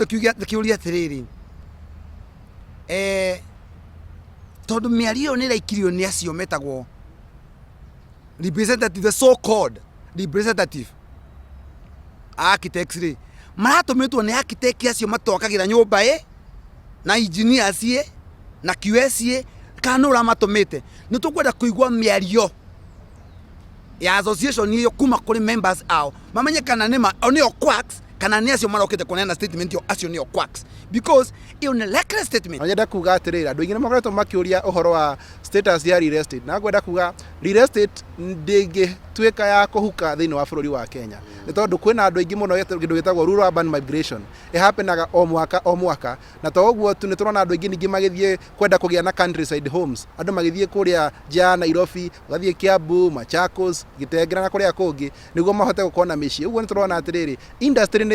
Tũkiuge atĩrĩrĩ, tondũ mĩario ĩyo nĩ ĩraikirio nĩ acio metagwo representative, the so called representative architects rĩ, maratũmĩtwo nĩ architect acio matwakagĩra nyũmba ĩ, na engineers ĩ, na QS ĩ, kana nũ ũramatũmĩte? Nĩ tũkwenda kũigua mĩario ya association ĩyo kuma kũrĩ members ao, mamenye kana nĩma o nĩo quacks, kana nĩ acio marokĩte kũneana statement ĩyo acio nĩo quacks, because ĩyo nĩ reckless statement. No nyende kuga atĩrĩrĩ, andũ aingĩ nĩ makoretwo makĩũria ũhoro wa status ya real estate, na ngwenda kuga real estate ndĩngĩtuĩka ya kũhuka thĩinĩ wa bũrũri wa Kenya, nĩ tondũ kwĩna andũ aingĩ mũno. Kĩndũ gĩtagwo rural urban migration ĩhappenaga o mwaka o mwaka, na to ũguo tu, nĩ tũrona andũ aingĩ ningĩ magĩthiĩ kwenda kũgĩa na countryside homes, andũ magĩthiĩ kũrĩa nja ya Nairobi, ũgathiĩ Kiambu, Machakos, Gĩtengera na kũrĩa kũngĩ, nĩguo mahote gũkorwo na mĩciĩ. Ũguo nĩ tũrona atĩrĩrĩ, industry nĩ